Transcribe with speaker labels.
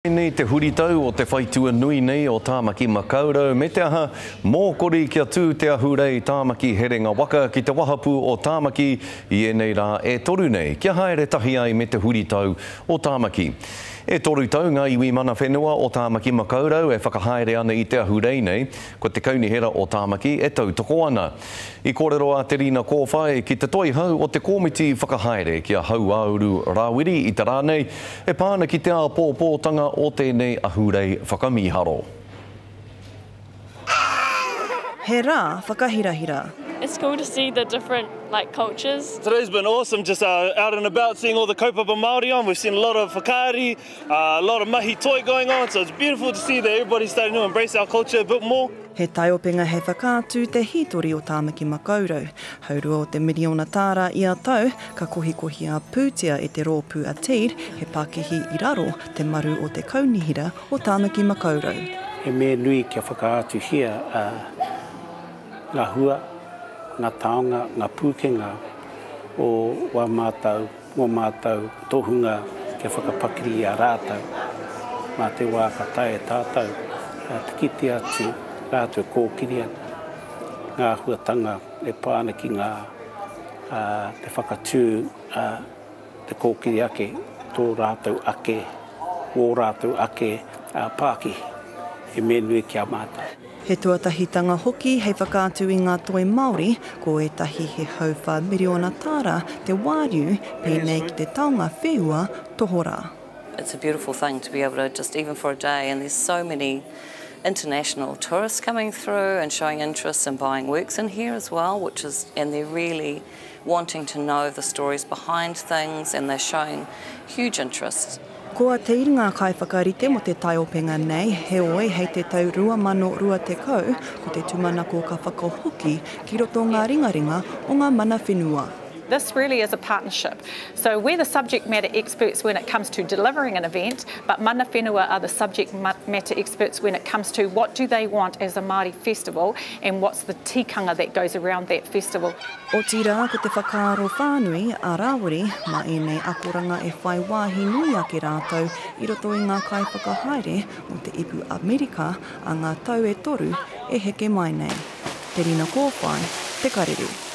Speaker 1: Koinei te huritau o te whaitua nui nei o Tāmaki Makaurau me te aha, mōkori kia tū te ahurei Tāmaki Herenga Waka ki te wahapū o Tāmaki i ēnei rā e toru nei, kia haere tahi ai me te huritau o Tāmaki. E toru tau ngā iwi mana whenua o Tāmaki Makaurau e whakahaere ana i te ahurei nei, ko te Kaunihera o Tāmaki e tautoko ana. I kōrero a Te Rina Kōwhai ki te toihau o te kōmiti whakahaere ki a Hauāuru Rāwiri i te rā nei, e pā ana ki te āpōpōtanga o tēnei ahurei whakamīharo.
Speaker 2: He rā whakahirahira.
Speaker 3: It's cool to see the different like cultures.
Speaker 4: Today's been awesome just out and about seeing all the kaupapa Māori on. We've seen a lot of whakaari, a lot of mahi toi going on so it's beautiful to see that everybody's starting to embrace our culture a bit more.
Speaker 2: He taiopenga hei whakaatu te hītori o Tāmaki Makaurau. Haurua o te miriona tāra ia tau, ka kohikohia pūtea e te rōpū a Teed, he pakihi i raro te maru o te Kaunihera o Tāmaki Makaurau.
Speaker 5: He mea nui kia whakaatuhia ngā hua, ngā taonga, ngā pūkenga o wā mātou ngō mātou tohunga kia whakapakiri i a rātou, mā te wā ka taea e tātou te kite atu rātou e kōkiri ana ngā āhuatanga e pā ana ki ngā te whakatū, te kōkiri ake tō rātou ake, wō rātou ake pākihi, he mea nui ki a mātou.
Speaker 2: He tuatahitanga hoki hei whakaatu i ngā toi Māori, ko ētahi he hauwhā miriona tāra te wāriu, pēnei ki te taonga wheua tohorā.
Speaker 6: It's a beautiful thing to be able to just even for a day and there's so many international tourists coming through and showing interest and buying works in here as well, which is and they're really wanting to know the stories behind things and they're showing huge interest.
Speaker 2: Ko a Te Iringa kaiwhakarite mo te taiopenga nei, heoi hei te tau 2020, ko te tumanako ka whakahoki ki roto nga ringaringa o nga mana whenua.
Speaker 7: This really is a partnership. So we're the subject matter experts when it comes to delivering an event, but mana whenua are the subject matter experts when it comes to what do they want as a Māori festival and what's the tikanga that goes around that festival.
Speaker 2: Otirā, ko te whakaaro whānui a Rāwiri, mā ēnei akoranga e whai wāhi nui ake rātou i roto i ngā kaiwhakahaere mō te Ipu Amerika a ngā tau e toru e heke mai nei. Te Rina Kōwhai, Te Karere.